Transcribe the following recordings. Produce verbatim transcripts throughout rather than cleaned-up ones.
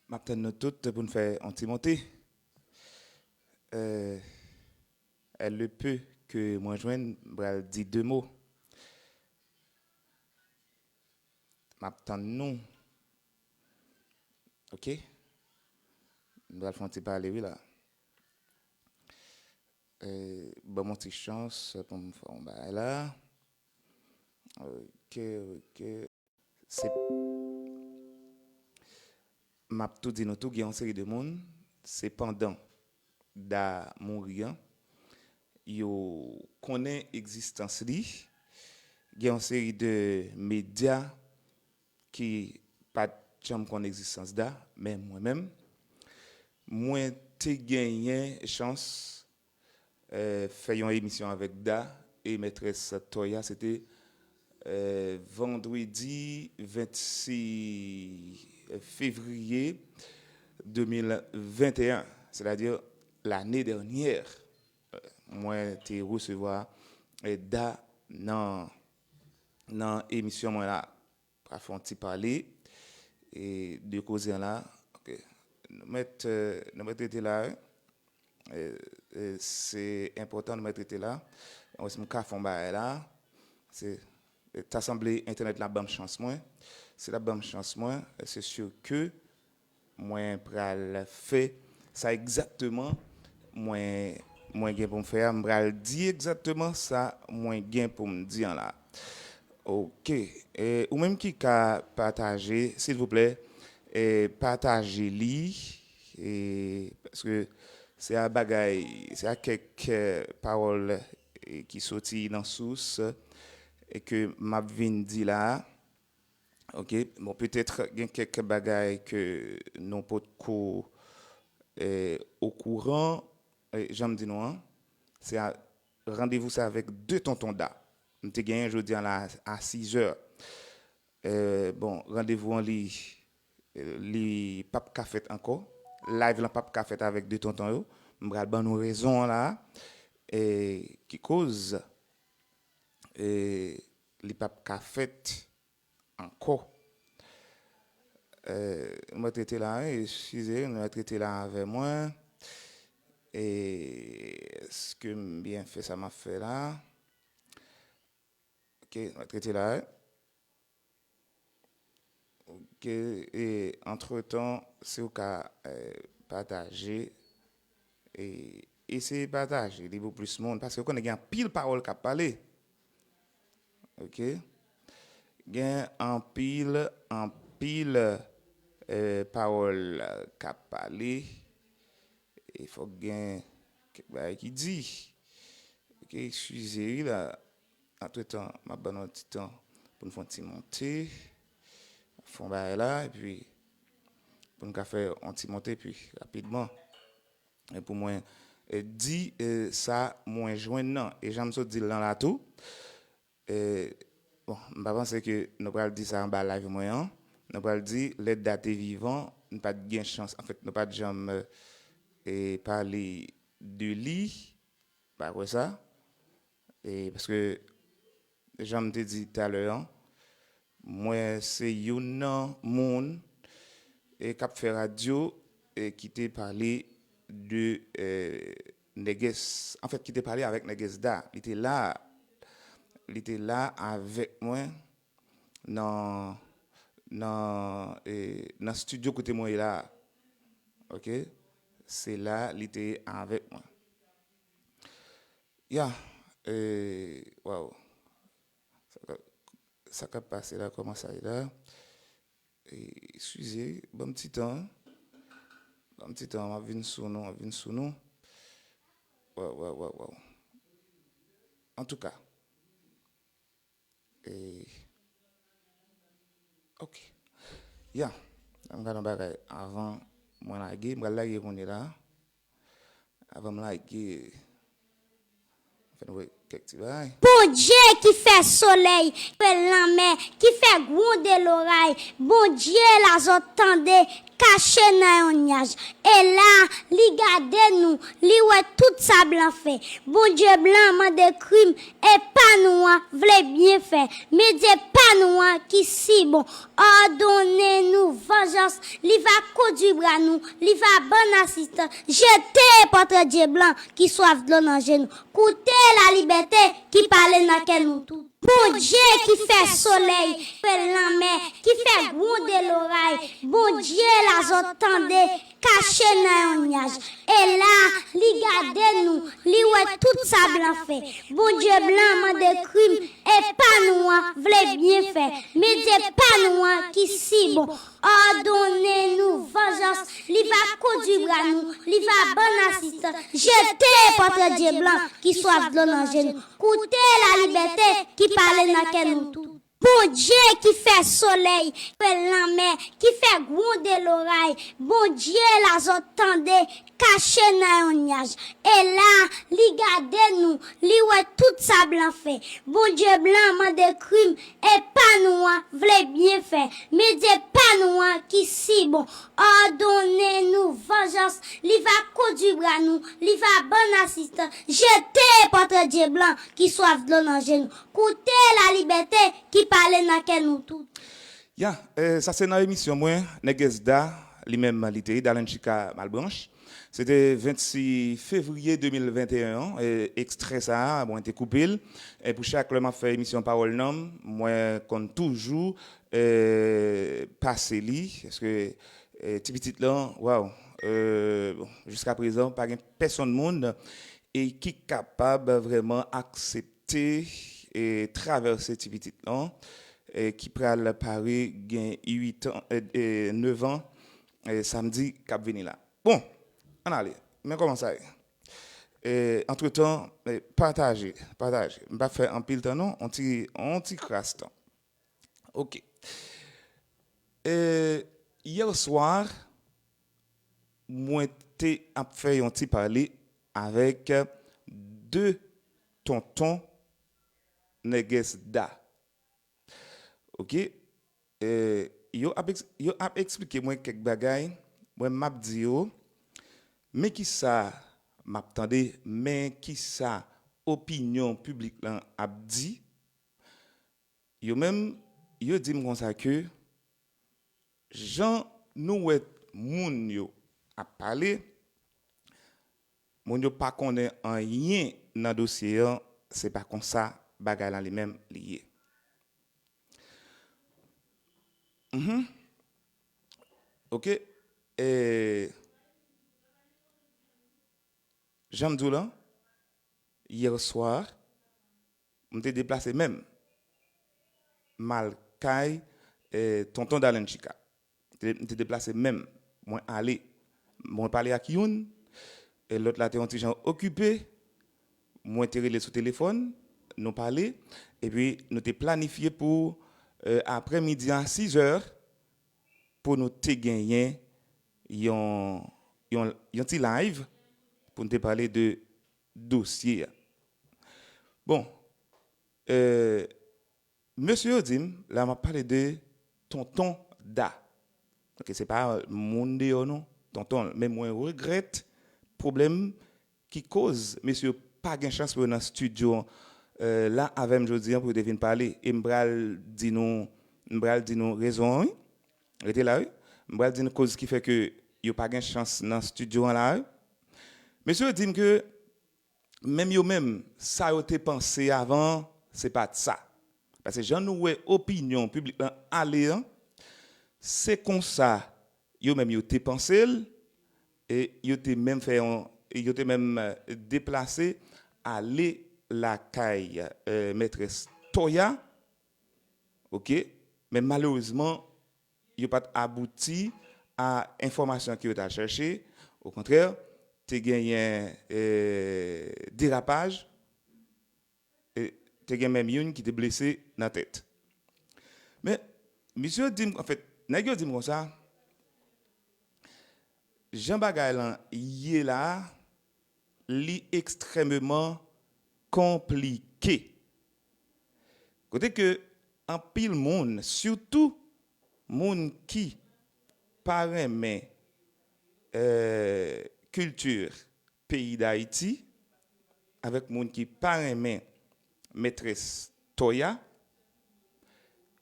M ap tann nou tout pou n fè yon ti monte. Euh, le peu ke mwen jwenn, m pral di de mo. M ap tann nou. Ok? M pral fè yon ti pale, wi, la. Euh, ban m yon ti chans pou m fè yon bagay la. Ok, ok. Se, m ap tou di nou tou, gen yon seri de moun, se pandan Da mouri an, yo konnen egzistans li. Gen yon seri de medya ki pa t janm konn egzistans Da, men mwen menm, mwen te genyen chans euh, fè yon emisyon avèk Da e mètrès Toya. Se te euh, vandredi vennsis fevriye de mil venteyen, sètadi lane dènyè. Euh, mwen te resevwa euh, Da nan, nan emisyon mwen la. Pral fè yon ti pale e de koze an la. Ok. Nou mèt, euh, nou mèt rete la, wi. E, e, se enpòtan nou mèt rete la. Mwen, si m ka fè yon bagay la, se, e, ta sanble entènèt la ban m chans mwen. Si l ap ban m chans mwen, e, se si ke mwen pral fè sa egzakteman mwen, mwen gen pou m fè a. M pral di egzakteman sa mwen gen pou m di an la. Ok. E, ou menm ki ka pataje, silvouplè, e, pataje li, e, paske se a bagay, se a kèk, e, pawòl, e, ki soti nan sous, e ke m ap vin di la a. Ok, bon, petèt gen kèk bagay ke nou potko, e, okouran, e, jan m di nou an, se a, randevou sa avèk de tonton Da. M te genyen jodi a la a sizè. E, bon, randevou an li, li p ap ka fèt ankò. Live lan p ap ka fèt avèk de tonton yo. M pral ban nou rezon an la. E, ki koz, e, li p ap ka fèt ankò. E, nou mèt rete la, wi, eskize, nou mèt rete la avè mwen. E, èske m byen fè sa m ap fè la? Ok, nou mèt rete la, wi. Ok, e antretan, si w ka, e, pataje, e eseye pataje li pou plis moun, paske w konnen gen anpil pawòl k ap pale. Ok? Gen anpil, anpil, e, pawòl k ap pale. E fòk gen kèk bagay ki di. Ok, eskize wi la. Antretan, m ap ban nou ti tan pou n fè yon ti monte. Fè yon bagay la, epi pou n ka fè yon ti monte, epi rapidman. E pou mwen, e, di, e, sa mwen jwenn nan. E jan m sot di l lan la tou, e, bon, m pa panse ke nou pral di sa anba live mwen an. Nou pral di, lè Da te vivan, n pa t gen chans. Anfèt, nou pa t janm, e, pale de li. Pa kwè sa. E, paske, jan m te di talè an, mwen se youn nan moun, e, k ap fè radyo, e, ki te pale de, e, Nègès, anfèt, ki te pale avèk Nègès Da. Li te la, li te la avèk mwen nan, nan, e, nan estidyo kote mwen ye la. Ok? Se la li te avèk mwen. Ya, e, waw. Sa k ap, sa k ap pase la, kòman sa ye la? E, eskize, ban m ti tan. Ban m ti tan, m ap vin sou nou, m ap vin sou nou. Waw, waw, waw, waw. Antouka, e, ok. Ya, m gade yon bagay avan mwen lage, m pral lage kounye la. Avan m lage, fè n wè kèk ti bagay. Bondye ki fè solèy, ki fè lanmè, ki fè gwonde loray, Bondye la zòt tande, kache nan yon nyaj. E la, li gade nou, li wè tout sa blan fè. Bondye blan mande krim, e pa nou an vle byen fè. Men Dye pa pa nou an ki si bon. Òdonnen nou vanjans, li va kondui bra nou, li va ban n asistans. Jete pòtre dye blan ki swaf dlo nan je nou. Koute lalibète ki pale nan kè nou tout. Bondye ki fè solèy, fè lanmè, ki fè gwonde loray. Bondye lazòt tande, kache nan yon nyaj. E la, li gade nou, li wè tout sa blan fè. Bondye blan mande krim, e pa nou an vle byen fè. Men Dye pa nou an ki si bon. Òdonnen nou vanjans, li va kondui bra nou, li va ban n asistans. Jete pòtre dye blan ki swaf dlo nan je nou. Koute lalibète ki pale nan kè nou tout. Bondye ki fè solèy, fè lanmè, ki fè gwonde loray. Bondye lazòt tande, kache nan yon nyaj. E la, li gade nou, li wè tout sa blan fè. Bondye blan mande krim, e pa nou an vle byen fè. Men Dye pa nou an ki si bon. Òdonnen nou vanjans, li va kondui bra nou, li va ban n asistans. Jete pòtre dye blan ki swaf dlo nan je nou. Koute lalibète ki pale nan kè nou tout. Ya, eh, sa se nan emisyon mwen, Nègès Da, li menm li te ye, Dalen Chika Malbranch. Se te vennsis fevriye de mil venteyen an, eh, ekstrè sa a, mwen te koupe l. E pou chak lè m ap fè emisyon Pawòl Nanm, mwen konn toujou, eh, pase li, paske, eh, ti pitit lan, waw, eh, bon, jiska prezan, pa gen pèsonn moun e ki kapab vrèman aksepte e travèse ti pitit lan, e ki pral pare gen uit an, e, e, nèf an, e, samdi k ap vini la. Bon, ann ale. Men kòman sa ye. E, antretan, e, pataje, pataje. M pa fè anpil tan non, on ti, on ti kras tan. Ok. E, yè swa, mwen te ap fè yon ti pale avèk de tonton Nègès Da. Ok? E, yo ap eks-, yo ap eksplike mwen kèk bagay, mwen m ap di yo, men kisa m ap tande, men kisa opinyon piblik lan ap di. Yo menm, yo di m konsa ke jan nou wè moun yo ap pale, moun yo pa konnen anyen nan dosye an, se pa konsa bagay lan li menm li ye. Mhm. Ok. E, jan m di w lan, yè swa, m te deplase menm. M al kay, eh, tonton Dalen Chika. Te, m te deplase menm. Mwen ale. Mwen pale ak youn, e lòt la te yon ti jan okipe. Mwen te rele sou telefòn, nou pale, epi nou te planifye pou, eh, aprèmidi a sizè, pou nou te genyen yon, yon, yon ti live pou nou te pale de dosye a. Bon, eh, mesye yo di m, la m ap pale de Tonton Da. Ok, se pa moun deyò non, tonton. Men mwen regrèt pwoblèm ki koz mesye yo pa gen chans pou yo nan estidyo, eh, la avè m jodi an pou yo te vin pale. E m pral di nou, m pral di nou rezon an, wi. Rete la, wi. M pral di nou koz ki fè ke yo pa gen chans nan estidyo an la, wi. Mesye yo di m ke menm yo menm, sa yo te panse avan, se pa t sa. Paske jan nou wè opinyon piblik lan ale an, se konsa yo menm yo te panse l, e yo te menm fè yon, e yo te menm, eh, deplase ale lakay, eh, mètrès Toya, ok, men malerezman, yo pa t abouti a enfòmasyon ke yo t al chèche. Okontrè, te genyen, eh, derapaj, e te gen menm youn ki te blese nan tèt. Men, misye yo di m, anfèt, nèg yo di m konsa, jan bagay lan ye la a, li ekstrèmeman konplike. Kote ke anpil moun, sitou moun ki pa renmen, eh, kilti peyi Dayiti, avèk moun ki pa renmen mètrès Toya,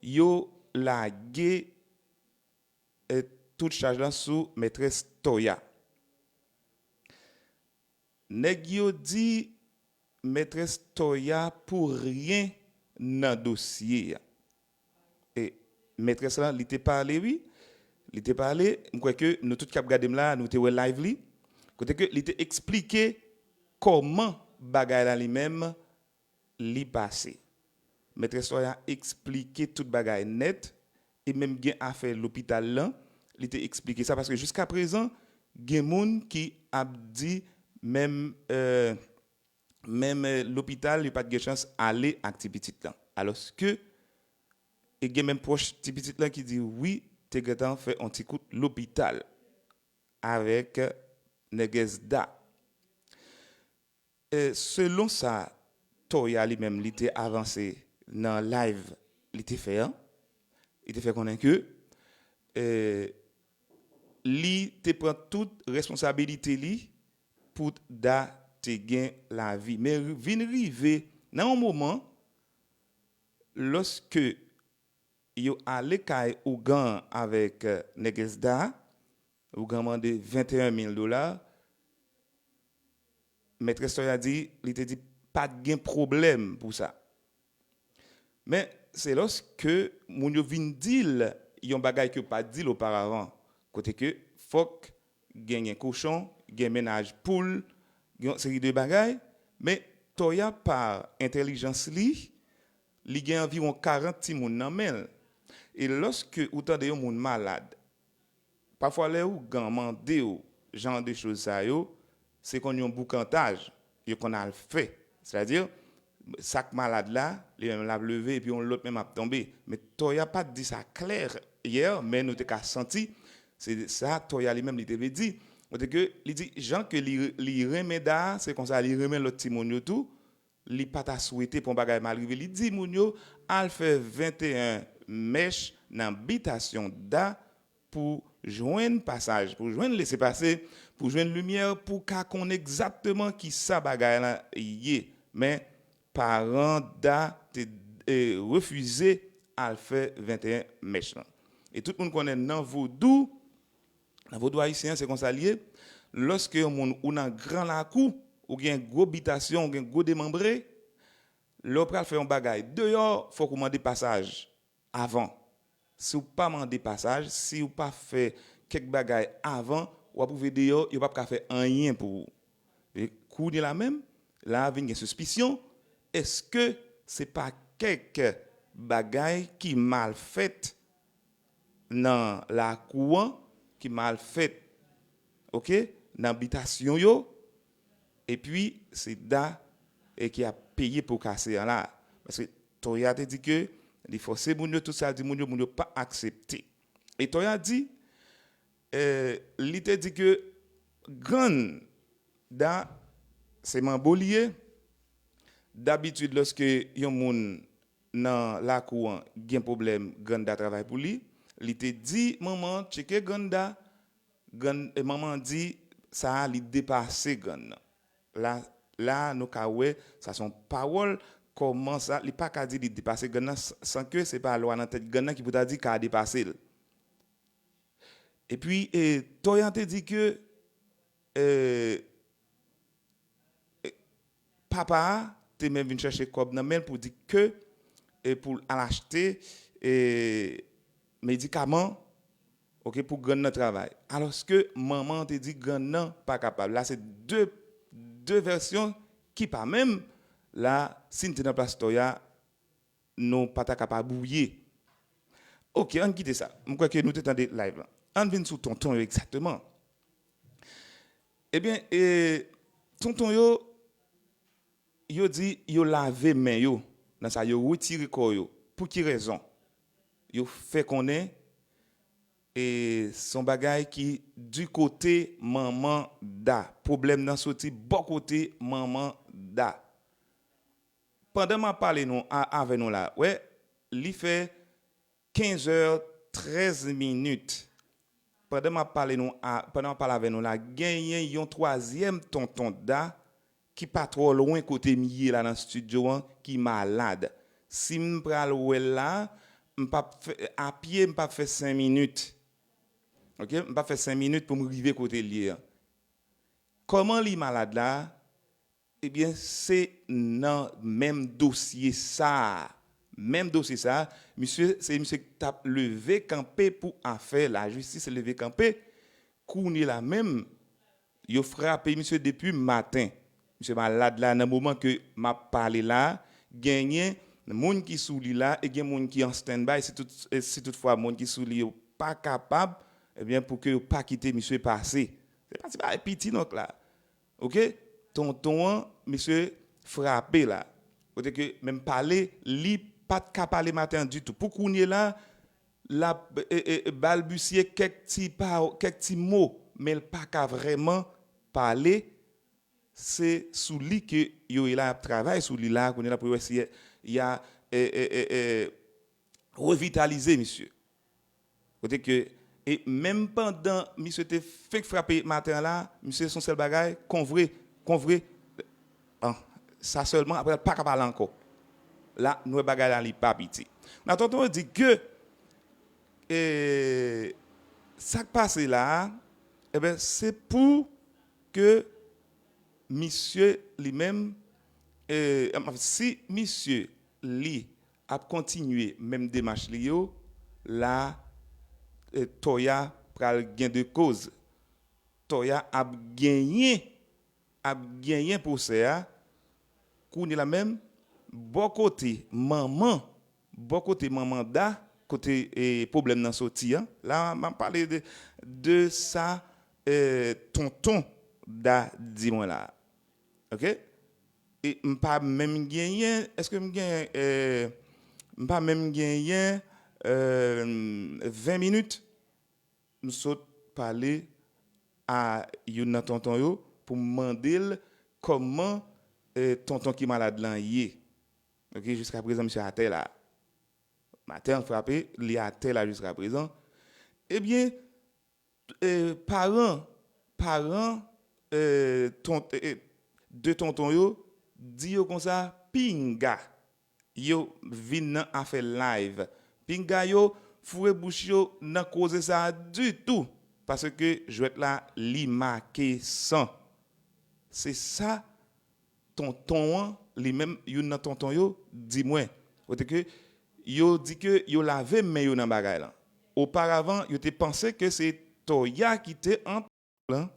yo lage eh, tout chaj lan sou mètrès Toya. Nèg yo di mètrès Toya pou ryen nan dosye a. E mètrès lan, li te pale, wi. Li te pale, m kwè ke nou tout k ap gade m la, nou te wè live li. Kote ke li te eksplike kòman bagay la li menm li pase. Mètrès Toya eksplike tout bagay nèt, e menm gen afè lopital lan, li te eksplike sa, paske jiska prezan, gen moun ki ap di menm, eh, menm, eh, lopital, yo pa t gen chans ale ak ti pitit lan. Alòske, e gen menm pwòch ti pitit lan ki di wi, te gentan fè yon ti kout lopital avèk nègès Da. Eh, selon sa Toya li menm li te avanse nan live li te fè an, li te fè konnen ke eh, li te pran tout responsabilite li pou Da te gen lavi. Men vin rive nan yon moman, lòske yo ale kay ougan avèk eh, nègès Da, ougan mande venteyen mil dola, mètrès Toya di, li te di pa t gen pwoblèm pou sa. Men se lòske moun yo vin di l yon bagay ke yo pa t di l oparavan, kote ke fòk genyen kochon, gen mennaj poul, gen yon seri de bagay, men Toya pa entèlijans li, li gen anviwon karant timoun nan men l. E lòske ou tande yon moun malad, pafwa lè ougan mande w jan de choz sa yo, se konn yon boukantaj yo konn al fè. Sètadi, sa k malad la, li menm l ap leve, epi yon lòt menm ap tonbe. Men Toya pa t di sa klè yè, men nou te ka santi, se sa Toya li menm li te vle di. Kote ke li di, jan ke li, li renmen Da, se konsa li renmen lòt timoun yo tou, li pa ta swete pou yon bagay mal rive. Li di moun yo al fè venteyen mèch nan bitasyon Da pou jwenn pasaj, pou jwenn lesepase, pou jwenn limyè, pou ka konn egzakteman ki sa bagay la ye. Men paran Da te eh, refize al fè venteyen mèch lan. E tout moun konnen nan vodou, nan vodou ayisyen an, se konsa l ye. Lòske yon moun ou nan gran lakou, ou gen gwo bitasyon, ou gen gwo demanbre, lè w pral fè yon bagay deyò, fòk ou mande pasaj avan. Si w pa mande pasaj, si w pa fè kèk bagay avan, w ap rive deyò, yo p ap ka fè anyen pou ou. E kounye la menm, la vin gen sispisyon, èske se pa kèk bagay ki mal fèt nan lakou an, ki mal fèt, oke, nan bitasyon yo, epi se Da e ki ap peye po kase an la. Paske Toya te di ke li fòse moun yo, tout sa l di moun yo, moun yo pa aksepte. E Toya di, eh, li te di ke grann Da se manbo li ye. Dabitid, lòske yon moun nan lakou an gen pwoblèm, grann Da travay pou li. Li te di manman an tcheke grann Da. Grann, eh, manman an di sa a li depase grann nan. La, la nou ka wè sa se yon pawòl, kòman sa, li pa ka di li depase grann nan san, san ke se pa lwa nan tèt grann nan ki pou ta di ka depase l. Epi, eh, Toya te di ke eh, eh, papa a te menm vin chèche kòb nan men l pou di ke, eh, pou l al achte, eh, medikaman, oke, pou grann nan travay. Alòske manman an te di grann nan pa kapab. La se de, de vèsyon ki pa menm. La, si n te nan plas Toya, nou pa ta ka pa bouye. Oke, ann kite sa. M kwè ke nou te tande live lan. Ann vin sou tonton yo egzakteman. Ebyen, e, tonton yo, yo di yo lave men yo nan sa, yo retire kò yo. Pou ki rezon? Yo fè konnen e se yon bagay ki di kote manman Da. Pwoblèm nan soti bò kote manman Da. Pandan m ap pale nou a, avè nou la, wè, li fè kenz è trèz minit. Pandan m ap pale nou a, pandan m ap pale avè nou la, genyen yon twazyèm tonton Da ki pa twò lwen kote m ye la nan estidyo an, ki malad. Si m pral wè l la, m p ap fè, a pye, m p ap fè senk minit. Oke? M p ap fè senk minit pou m rive kote l ye a. Kòman li malad la? Ebyen, se nan menm dosye sa a. Menm dosye sa a, misye, se misye ki t ap leve kanpe pou afè lajistis leve kanpe. Kounye la menm, yo frape misye depi maten. Misye malad la nan moman ke m ap pale la, genyen moun ki sou li la e gen moun ki an standby si tout, e si toutfwa moun ki sou li yo pa kapab, ebyen pou ke yo pa kite misye pase. Se pa ti bagay piti non la. Oke? Tonton an, misye frape la. Kote ke menm pale, li pa t ka pale maten an ditou. Pou kounye la, l ap e, e, e, balbisye kèk ti pa, kèk ti mo, men l pa ka vrèman pale. Se sou li ke yo ye la, y ap travay sou li la, kounye la pou yo wè si y a e, e, e, e, revitalize misye. Kote ke, e menm pandan misye te fenk frape maten an la, misye se yon sèl bagay, konvre, konvre, an, sa sèlman, apre l pa ka pale ankò. La, nou wè bagay la, li pa piti. Nan tonton yo di ke, e, sa k pase la a, ebyen, se pou ke misye li menm, e, si misye li ap kontinye menm demach li yo, la, e, Toya pral gen de koz. Toya ap genyen, ap genyen pwosè a. Kounye la menm, bò kote manman, bò kote manman Da, kote, e, pwoblèm nan soti an. La, m ap pale de, de sa, e, tonton Da di mwen la. Oke? E m pa menm genyen, èske m genyen, e, m pa menm genyen, e, ven minit, m sot pale a youn nan tonton yo pou m mande l kòman, e, tonton ki malad lan ye. Oke, jiska prezan, misye atè la. Maten an frape, li atè la jiska prezan. Ebyen, e, paran, paran, e, ton, e, e, de tonton yo, di yo konsa, pinga yo vin nan afè live. Pinga yo foure bouch yo nan koze sa a ditou, paske jwèt la, li make san. Se sa tonton an, li menm, youn nan tonton yo, di mwen. Kote ke yo di ke yo lave men yo nan bagay lan. Oparavan, yo te panse ke se Toya ki te an lan.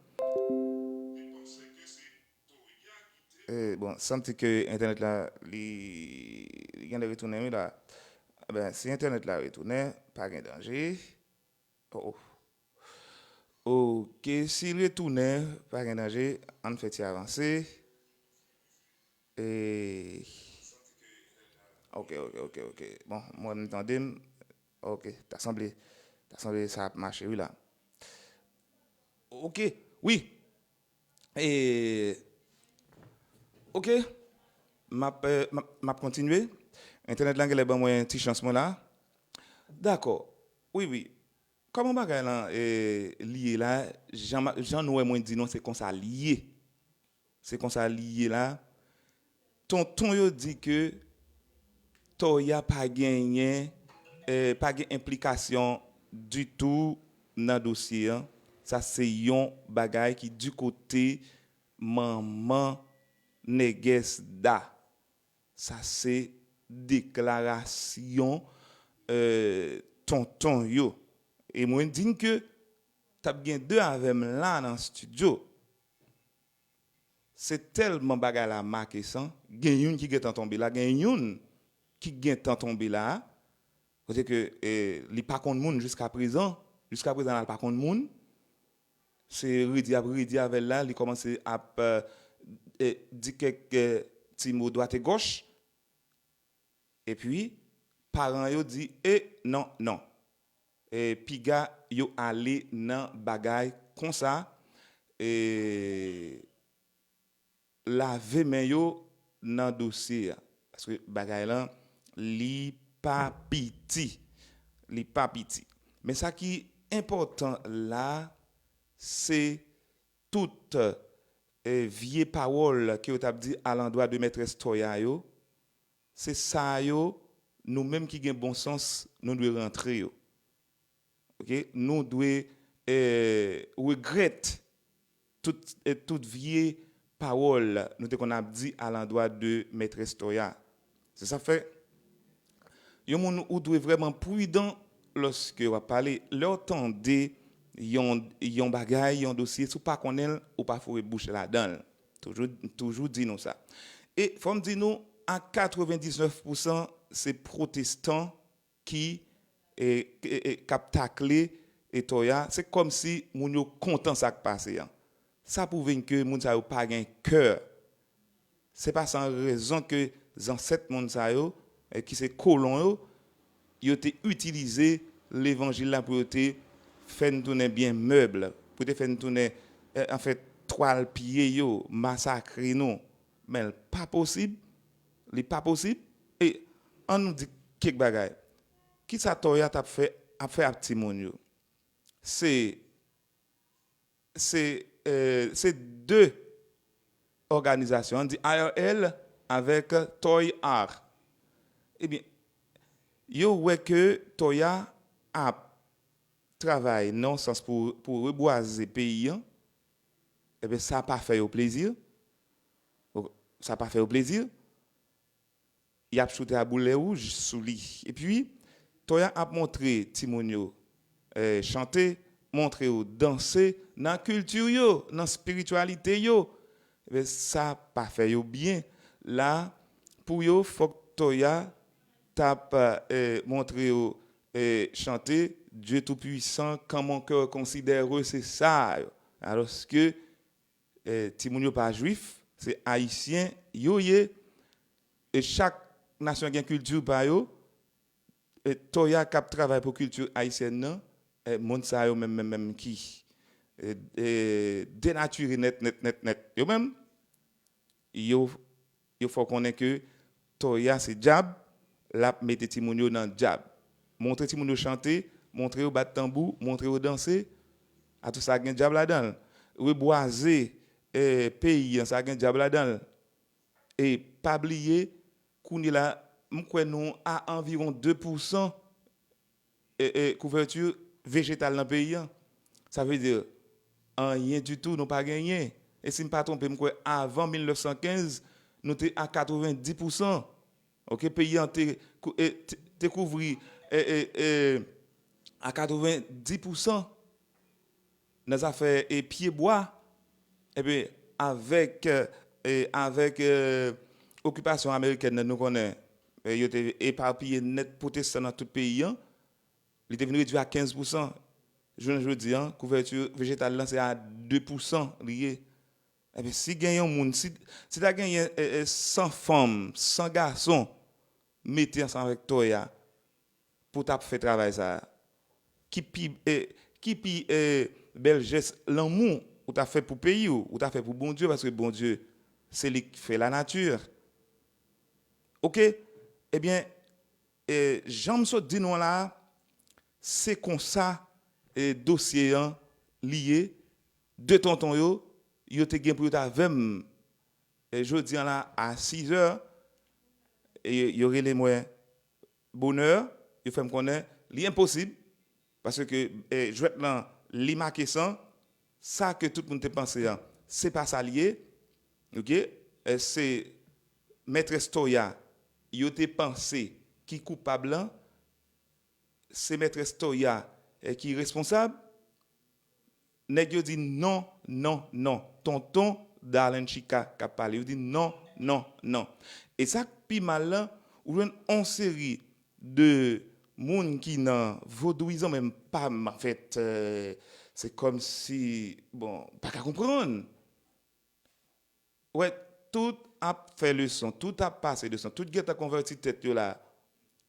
E, bon, santi ke entènèt la, li, li genlè retounen, wi, la. Ben, si entènèt la retounen, pa gen danje. Oh, oh. Oke, si l retounen, pa gen danje, ann fè ti avanse. E, oke, oke, oke, oke. Bon, mwen m tande m. Oke, ta sanble, ta sanble sa ap mache, wi, la. Oke, wi. E, oke, m ap, e, m ap, m ap kontinye. Entènèt la genlè ban mwen ti chans mwen la. Dakò. Wi, wi. Kòman bagay lan, e, li ye la, jan, jan nou wè mwen di nou, se konsa li ye. Se konsa li ye la. Tonton yo di ke Toya pa genyen, e, pa gen enplikasyon ditou nan dosye an. Sa se yon bagay ki di kote manman Nègès Da. Sa se deklarasyon, e, tonton yo. E mwen di n ke t ap gen de avè m la nan estidyo. Se tèlman bagay la make san, gen youn ki gentan tonbe la, gen youn ki gentan tonbe la, kote ke, e, li pa konn moun jiska prezan, jiska prezan la, li pa konn moun. Se redi ap redi avè l la, li kòmanse ap, e, e, di kèk, e, ti mo dwat e gòch. Epi, paran yo di, e, non, non. E, piga yo ale nan bagay konsa, e, lave men yo nan dosye a. Paske bagay lan, li pa piti. Li pa piti. Men sa ki enpòtan la, se tout, e, vye pawòl ke yo t ap di alandwa de mètrès Toya yo, se sa yo nou menm ki gen bon sans, nou dwe rantre yo. Ok? Nou dwe eh, regrèt tout, eh, tout vye pawòl nou te konn ap di alandwa de Mètrès Toya. Se sa k fè, yon moun ou dwe vrèman pridan lòske w ap pale. Lè w tande yon, yon bagay, yon dosye, si w pa konnen l, ou pa foure bouch ladan l. Toujou, toujou di nou sa. E fò m di nou, a katrevendiznèf pousan, se pwotestan ki, e, e, e, k ap takle e Toya. Se kòmsi moun yo kontan sa k pase an. Sa pwouve n ke moun sa yo pa gen kè. Se pa san rezon ke zansèt moun sa yo, e, ki se kolon yo, yo te itilize levanjil la pou yo te fè n tounen byen mèb, pou yo te fè n tounen, e, anfèt, twal pye yo, masakre nou. Men l pa posib, li pa posib. E ann nou di kèk bagay. Kisa Toya t ap fè, ap fè ak timoun yo? Se, se, eh, se de òganizasyon, ann di I R L avèk Toy Art. Ebyen, yo wè ke Toya ap travay nan sans pou, pou rebwaze peyi an, ebyen, sa pa fè yo plezi. Sa pa fè yo plezi. Y ap choute a boulè wouj sou li. Epi, Toya ap montre timoun yo, eh, chante, montre yo danse nan kilti yo, nan espirityalite yo. Ebyen, sa pa fè yo byen. La, pou yo, fòk Toya t ap, eh, montre yo, eh, chante Dieu Tout-Puissant, quand mon cœur considère, se sa yo. Alòske, eh, timoun yo pa jwif, se ayisyen yo ye. E chak nasyon gen kilti pa yo. E Toya k ap travay pou kilti ayisyèn nan, e moun sa yo menm, menm, menm ki, e, e, denatire nèt, nèt, nèt, nèt. Yo menm, yo, yo fè w konnen ke Toya se dyab, l ap mete timoun yo nan dyab. Montre timoun yo chante, montre yo bat tanbou, montre yo danse, a tou sa gen dyab ladan l. Rebwaze, e, peyi an, sa gen dyab ladan l. E pa bliye, kounye la, m kwè nou a anviwon de pousan, e, e, kouvèti vejetal nan peyi an. Sa vle di, anyen ditou, nou pa genyen. E si m pa twonpe, m kwè avan mil nèf san kenz, nou te a katrevendi pousan. Ok, peyi an te, kou- e, te, te kouvri, e, e, e, a katrevendi pousan nan zafè, e, pyebwa. Ebyen, avèk, e, avèk, e, okipasyon amerikèn nan, nou konnen, e, yo te epapiye nèt pwotestan nan tout peyi an. Li te vin redui a kenz pousan. Jounen jodi an, kouvèti vejetal lan se a de pousan li ye. Ebyen, si gen yon moun, si, si ta genyen, e, e, san fanm, san gason mete ansanm avèk Toya pou t ap fè travay sa a, ki pi, e, ki pi, e, bèl jès lanmou ou ta fè pou peyi w, ou ta fè pou Bondye, paske Bondye, se li k fè lanati. Ok? Ebyen, e, jan m sot di nou an la a, se konsa, e, dosye an li ye. De tonton yo, yo te gen pou yo t avè m, e, jodi an la a sizè, e, yo rele mwen bonè, yo fè m konnen li enposib, paske, e, jwèt lan, li make san, sa ke tout moun te panse an, se pa sa l ye, ok? E, se Mètrès Toya, yo te panse ki koupab lan, se Mètrès Toya, e, ki responsab. Nèg yo di non, non, non. Tonton Darlen Chika k ap pale. Yo di non, non, non. E sa k pi mal lan, ou jwenn on seri de moun ki nan vodouyizan, men pa, anfèt, e, se kòmsi, bon, pa ka konprann. Wè, tout ap fè leson, tout ap pase leson, tout gentan konvèti tèt yo la,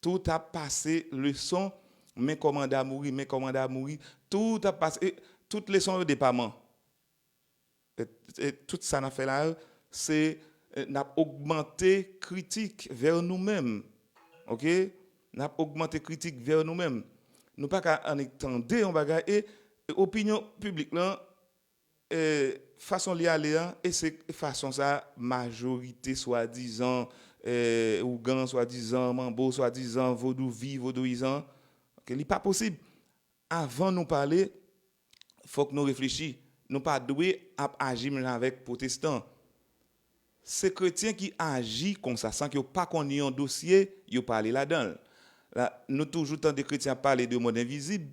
tout ap pase leson, men kòmanda mouri, men kòmanda mouri, tout ap pase, e, tout leson yo depaman. E, e tout sa n ap fè la, se, e, n ap ogmante kritik vè nou menm. Ok? N ap ogmante kritik vè nou menm. Nou pa ka annik tande yon bagay, e, e opinyon piblik lan, e, fason li ale an, e se fason sa majorite swadizan, eh, ougan swadizan, manbo swadizan, vodouvi, vodouyizan. Ok, li pa posib. Avan nou pale, fòk nou reflechi. Nou pa dwe ap aji menm jan avèk pwotestan. Se kretyen ki aji konsa san ke yo pa konn yon dosye, yo pale ladan l. La, nou toujou tande kretyen ap pale de mond envizib.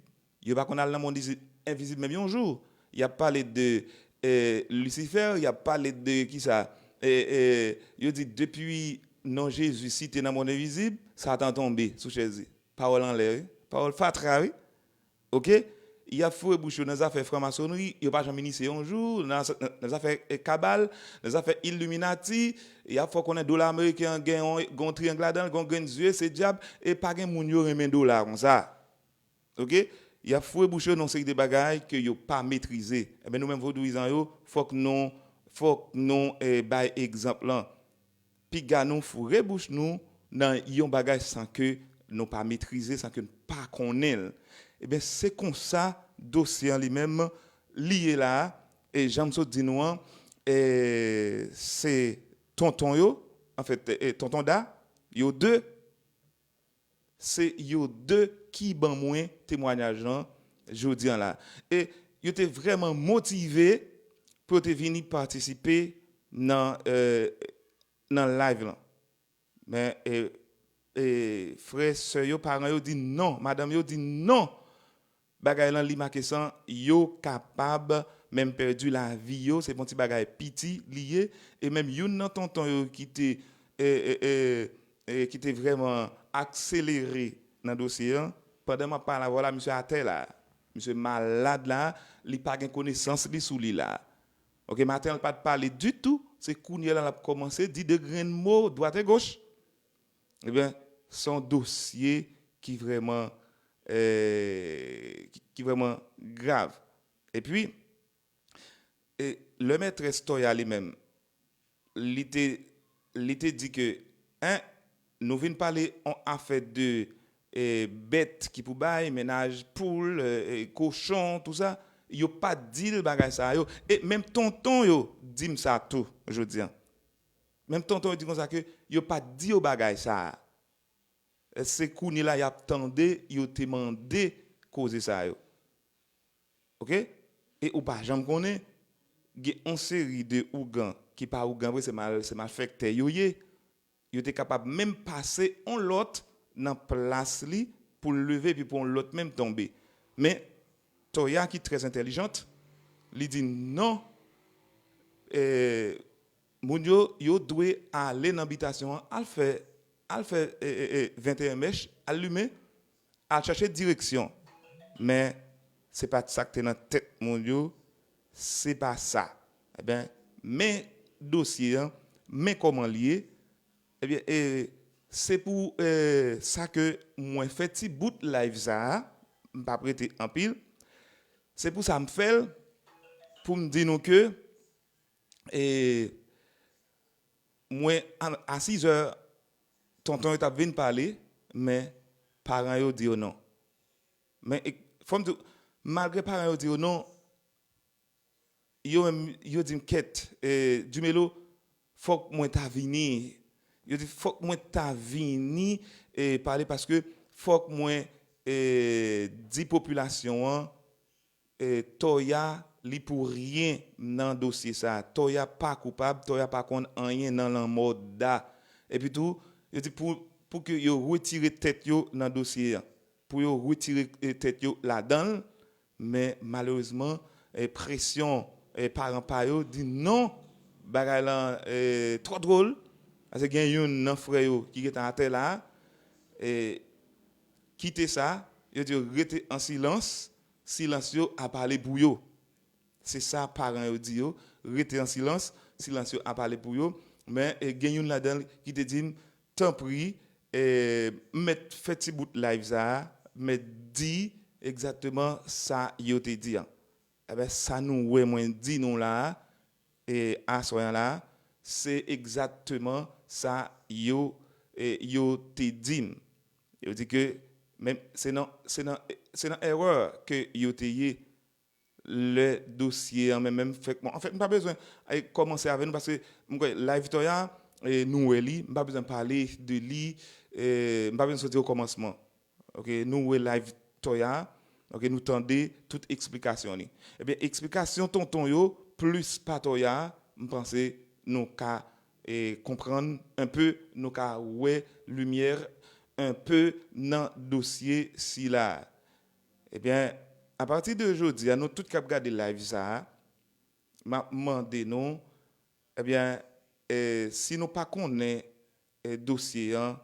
Yo pa konn al nan mond izi- envizib menm yon jou. Y ap pale de eh, Lisifè, y ap pale de kisa? Eh, eh, yo di depi non Jezi site nan mond envizib, Satan tonbe sou chèz li. Pawòl anlè, wi. Pawòl fatra, wi. Ok? Y ap foure bouch yo nan zafè franmasonri, yo pa janm inisye yon jou, nan, nan, nan zafè eh, kabal, nan zafè iliminati, y ap fè w konnen dola ameriken an gen yon, gen yon triyang ladan l, gen yon grenn zye, se dyab, e pa gen moun yo renmen dola konsa. Ok? Y ap foure bouch yo nan yon seri de bagay ke yo pa metrize. Ebyen, nou menm vodouyizan yo, fòk nou, fòk nou eh, bay egzanp lan. Piga nou foure bouch nou nan yon bagay san ke nou pa metrize, san ke nou pa konnen l. Ebyen, se konsa dosye an li menm li ye la a. E jan m sot di nou an, eh, se tonton yo, anfèt, eh, tonton Da, yo de, se yo de ki ban mwen temwayaj lan jodi an la. E yo te vrèman motive pou yo te vini patisipe nan, eh, nan live lan. Men, e, e, frè, sè yo, paran yo di non, madanm yo di non. Bagay lan li make san, yo kapab menm pèdi lavi yo, se pa yon ti bagay piti li ye. E menm youn nan tonton yo ki te, e, e, e, e, ki te vrèman akselere nan dosye an, pandan m ap pale avè w la, misye atè la. Misye malad la, li pa gen konesans li sou li la. Ok, maten an, l pa t pale ditou, se kounye a la l ap kòmanse di de grenn mo dwat e goch. Ebyen, se yon dosye ki vrèman, eh, ki, ki vrèman grav. Epi, e, le mètrès Toya li menm, li te, li te di ke, en, nou vin pale yon afè de, eh, bèt ki pou bay, mennaj poul, eh, eh, kochon, tou sa. Yo pa t di l bagay sa yo. E menm tonton yo di m sa tou, jodi an. Menm tonton yo di konsa ke yo pa t di yo bagay sa a. Se kounye la y ap tande yo te mande koze sa yo. Ok? E ou pa janm konnen, gen yon seri de ougan ki pa ougan vre, se mal, se malfektè yo ye. Yo te kapab menm pase yon lòt nan plas li pou l leve epi pou yon lòt menm tonbe. Men, Toya ki trè entèlijant, li di non, eh, moun yo, yo dwe ale nan bitasyon an, al fè, al fè, eh, eh, eh, venteyen mèch, al limen, al chache direksyon. Men, se pa t sa k te nan tèt moun yo, se pa sa. Ebyen, men dosye an, men kòman l ye. Ebyen, e, se pou, e, sa ke mwen fè ti bout live sa a, m p ap rete anpil. Se pou sa m fè l, pou m di nou ke, e, mwen, a, a sis è, tonton yo t ap vin pale, men paran yo di yo non. Men, e, fò m di w, malgre paran yo di yo non, yo menm, yo di m, kèt, e, Dumelo, fòk mwen ta vini. Yo di, fòk mwen ta vini, e, pale, paske fòk mwen, e, di popilasyon an, e, Toya, li pou ryen nan dosye sa a. Toya pa koupab, Toya pa konn anyen nan lanmò Da. Epi tou, yo di pou, pou ke yo retire tèt yo nan dosye an. Pou yo retire, e, tèt yo ladan l, men malerezman, e, presyon, e, paran pa yo di non, bagay lan, e, twò dwòl. Paske gen youn nan frè yo ki gentan atè la, e, kite sa, yo di yo rete an silans, silans yo a pale pou yo. Se sa paran yo di yo, rete an silans, silans yo a pale pou yo. Men, e, gen youn ladan l ki te di m, tanpri, e, mèt fè ti bout live sa a, mèt di egzakteman sa yo te di an. Ebyen, sa nou wè mwen di nou la a, e, aswè an la a, se egzakteman sa yo, e, yo te di m. Yo di ke, men, se nan, se nan, se nan erè ke yo te ye lè dosye an, men, menm fèk, bon, anfèt, m pa bezwen, e, kòmanse avè nou, paske m kwè live Toya, e, nou wè li, m pa bezwen pale de li, e, m pa bezwen soti o kòmansman. Ok, nou wè live Toya, ok, nou tande tout eksplikasyon li. Ebyen, eksplikasyon tonton yo, plis pa Toya, m panse nou ka, e, konprann enpe, nou ka wè limyè enpe nan dosye sila. Ebyen, apati de jodi a, nou tout k ap gade live sa a, m ap mande nou, ebyen, e, si nou pa konnen, e, dosye an,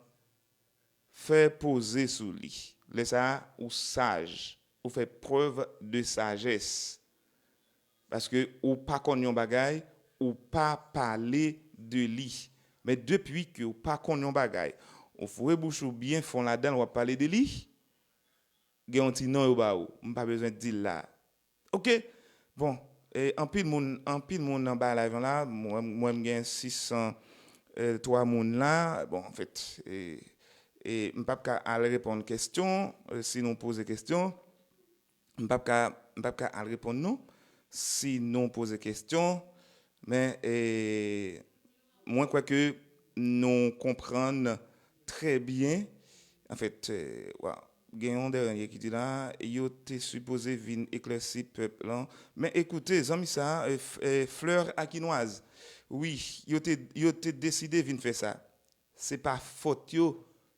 fè poze sou li. Lè sa a, ou saj, ou fè prèv de sajès. Paske ou pa konn yon bagay, ou pa pale de li. Men depi ke ou pa konn yon bagay, ou foure bouch ou byen fon ladan l, w ap pale de li, gen yon ti non yo ba ou. M pa bezwen di l la. Ok? Bon, e, anpil moun, anpil moun anba live la, mwen, mwen m gen sis san twa moun la. Bon, anfèt, e, e, m p ap ka al reponn kesyon, e, si nou poze kesyon. M p ap ka, m p ap ka al reponn nou si nou poze kesyon, men, e, mwen kwè ke nou konprann trè byen. Anfèt, e, wa, gen yon dènye ki di la, yo te sipoze vin eklèsi pèp lan. Men ekoute, zanmi sa, e, F-, e, Fleur Aquinoise, wi, yo te, yo te deside vin fè sa. Se pa fòt yo,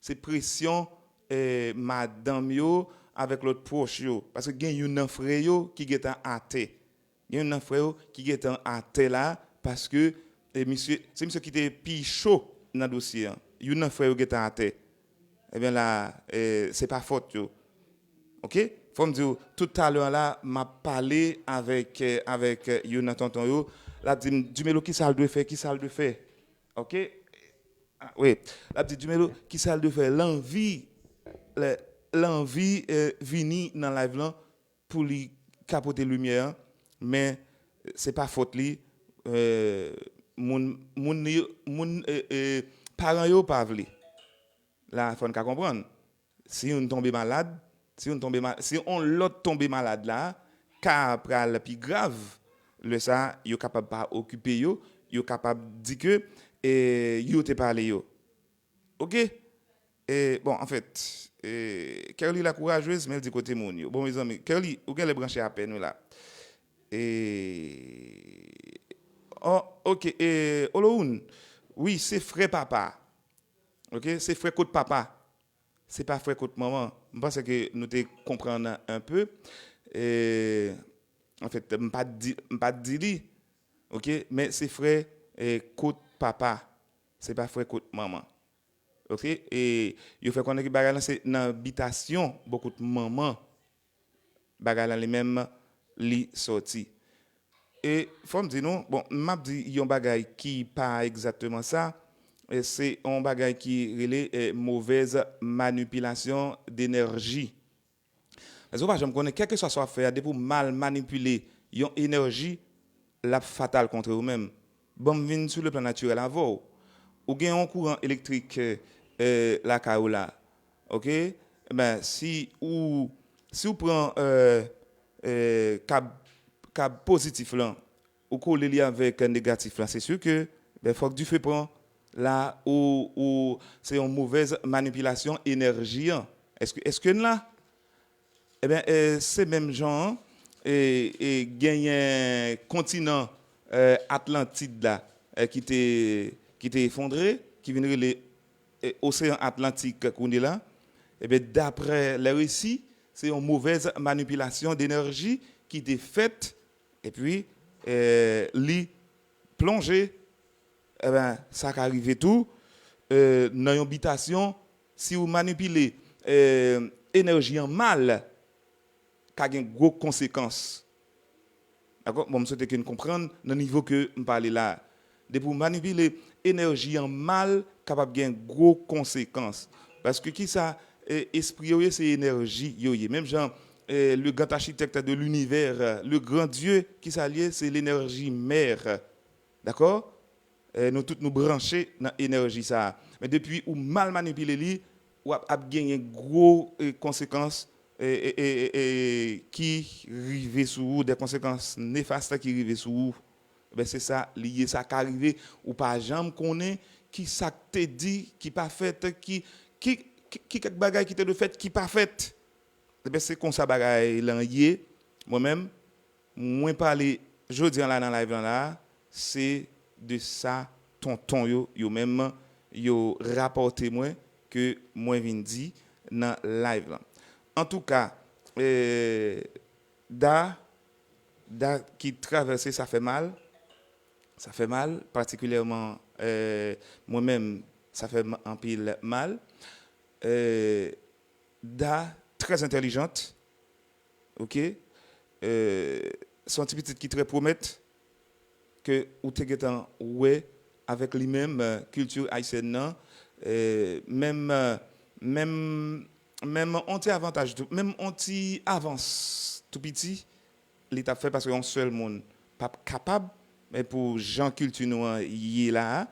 se presyon, e, madanm yo avèk lòt pwòch yo. Paske gen youn nan frè yo ki gentan atè. Gen youn nan frè yo ki gentan atè la, paske, e, misye, se misye ki te pi cho nan dosye an. Youn nan frè yo gentan atè. Ebyen la, e, se pa fòt yo. Ok? Fò m di w, tout talè la, m ap pale avèk, e, avèk, e, youn nan tonton yo. L ap di m, Dumelo, kisa l dwe fè, kisa l dwe fè? Ok? Ah, wi. L ap di, Dumelo, kisa l dwe fè? L anvi, l, l anvi, e, vini nan live lan pou li ka pote limyè an, men se pa fòt li, e, moun, moun, moun, e, e, paran yo pa vle. La, fò n ka konprann. Si youn tonbe malad, si youn tonbe ma-, si yon lòt tonbe malad la, ka a pral pi grav. Lè sa, yo kapab pa okipe yo, yo kapab di ke, e, yo te pale yo. Ok? E, bon, anfèt, e, Kerly la kourajez, men l di kote moun yo. Bon, mezanmi, Kerly, ou genlè branche apèn, wi, la. E, oh, ok, e, Olohoun, wi, se frè papa. Ok? Se frè kot papa. Se pa frè kot manman. M panse ke nou te konprann enpe. E, anfèt, m pa t di, m pa t di li. Ok? Men se frè, e, kot papa. Se pa frè kot manman. Ok? E yo fè konnen ke bagay lan se nan bitasyon bò kot manman. Bagay lan li menm li sòti. E fò m di nou, bon, m ap di yon bagay ki pa egzakteman sa, e se yon bagay ki rele, e, mauvaise manipulation d'énergie. Paske ou pa janm konnen, kèlkeswa sa w ap fè a, depi w mal manipile yon enèji, l ap fatal kontre ou menm. Ban m vin sou le plan natirèl avè w. Ou gen yon kouran elektrik, e, e, lakay ou la. Ok? Enben, si ou, si ou pran, e, e, kab, kab pozitif lan, ou kole li avèk negatif lan, se si ke, ben, fòk dife pran. La, ou, ou, se yon movèz manipilasyon enèji an. Èske, èske n la? Ebyen, e, se menm jan an, e, e, genyen kontinan, e, Atlantid la, e, ki te, ki te efondre, ki vin rele, e, Oseyan Atlantik kounye la. Ebyen, daprè lè resi, se yon movèz manipilasyon denèji ki te fèt, epi, e, li plonje. Ebyen, sa ka rive tou, e, nan yon bitasyon, si ou manipile, e, enèji an mal, ka gen gwo konsekans. Dakò? Bon, m swete ke n konprann nan nivo ke m pale la. Depi w manipile enèji an mal, kapab gen gwo konsekans. Paske kisa, e, espri yo ye, se enèji yo ye. Menm jan, e, le grand architecte de l'univers, le grand Dieu, kisa l ye? Se lenèji mè. Dakò? E, nou tout nou branche nan enèji sa a. Men depi ou mal manipile li, w ap, ap genyen gwo, e, konsekans, e, e, e, e, e, ki rive sou ou, de konsekans nefas ki rive sou ou. Ebyen, se sa li ye, sa ka rive, ou pa janm konnen ki sa k te di ki pa fèt, ki, ki, ki, ki kèk bagay ki te dwe fèt ki pa fèt. Ebyen, se konsa bagay lan ye. Mwen menm, mwen pale jodi an la nan live lan la, se de sa tonton yo, yo menm, yo rapòte mwen ke mwen vin di nan live lan. Antouka, eh, Da, Da ki travèse, sa fè mal. Sa fè mal, patikilyèman, eh, mwen menm, sa fè m anpil mal. Eh, Da, trè entèlijant, oke? Eh, se yon ti pitit ki trè pwomèt, ke ou te gentan wè avèk li menm, eh, kilti ayisyèn nan, eh, menm, eh, menm, menm on ti avantaj tou, menm on ti avans tou piti, li t ap fè, paske yon sèl moun p ap kapab, men pou jan kilti nou an ye la a,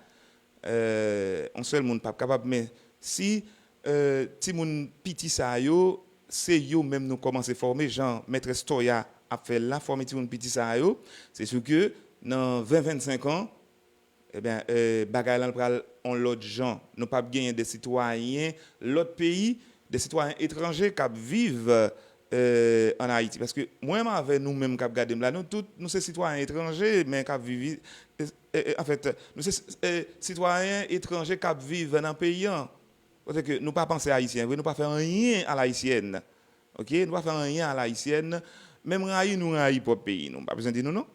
eh, yon sèl moun p ap kapab, men si, eh, timoun piti sa yo, se yo menm nou kòmanse fòme, jan Mètrès Toya ap fè l la, fòme timoun piti sa yo, se si ke nan ven, vennsenk an, ebyen, eh, bagay lan pral on lòt jan. Nou p ap genyen de sitwayen lòt peyi, de sitwayen etranje k ap viv, eh, ann Ayiti. Paske mwen menm avè nou menm k ap gade m la, nou tout, nou se sitwayen etranje, men k ap viv, eh, eh, eh, anfèt, nou se, eh, sitwayen etranje k ap viv nan peyi an. Kote ke nou pa panse ayisyen vre, nou pa fè anyen a la ayisyèn. Oke? Nou pa fè anyen a la ayisyèn. Menm rayi, nou rayi pwòp peyi nou. M pa bezwen di nou non.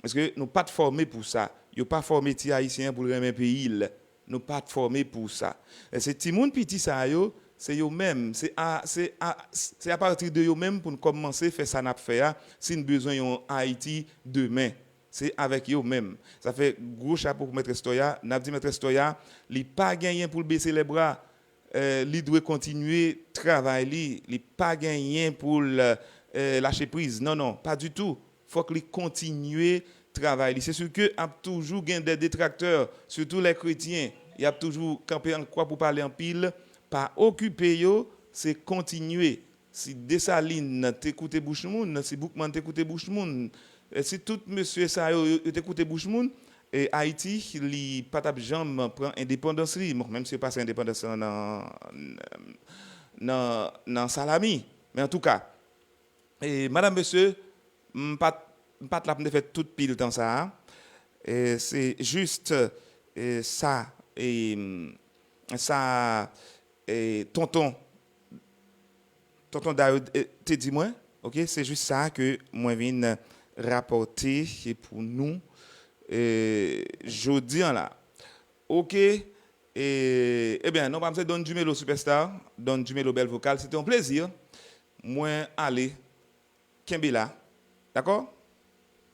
Paske nou pa t fòme pou sa. Yo pa fòme ti ayisyen an pou l renmen peyi l. Nou pa t fòme pou sa. E se timoun piti sa yo, se yo menm. Se a, se a, se apati de yo menm pou n kòmanse fè sa n ap fè a, si n bezwen yon Ayiti demen. Se avèk yo menm. Sa fè gwo chapo pou Mètrès Toya. N ap di Mètrès Toya, li pa genyen pou l bese lè bra. Eh, li dwe kontinye travay li. Li pa genyen pou l, eh, lache priz. Non, non, pa ditou. Fòk li kontinye travay li. Se si ke ap toujou gen de detraktè, sitou lè kretyen. Y ap toujou kanpe an kwa pou pale anpil. Pa okipe yo, se kontinye. Si Desalin te koute bouch moun, si Boukman te koute bouch moun, eh, si tout mesye sa yo, yo, yo te koute bouch moun, eh, Ayiti, li pa t ap janm pran endepandans li. Bon, menm si yo pase endepandans lan nan, nan, nan salami. Men antouka, eh, madanm, mesye, m pa t, m pa t la pou m te fè tout pil tan sa a. Eh, se jis, eh, sa, eh, sa, eh, tonton Tonton Dayo, eh, te di mwen, oke, se jis sa ke mwen vin rapòte pou nou, eh, jodi an la. Oke, eh, ebyen, non pa m se Don Dumelo Superstar, Don Dumelo bèl vokal, se te yon plezi. Mwen ale, kenbe la, dakò?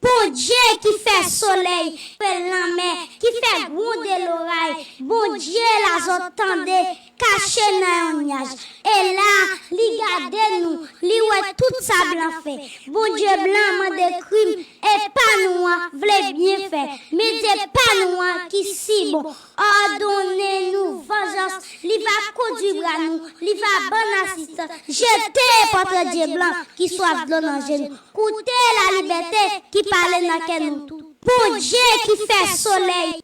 Bondye ki fè solèy, fè lanmè, ki fè gwonde loray, Bondye la zòt tande, kache nan yon nyaj. E la, li gade nou, li wè tout sa blan fè. Bondye blan mande krim, e pa nou an vle byen fè. Men Dye pa nou an ki si bon, òdone nou vanjans, li va kondui bra nou, li va ban n asistans. Jete pòtre Dye blan ki swaf dlo nan je nou. Koute lalibète ki pale nan kè nou tou. Bondye ki fè solèy.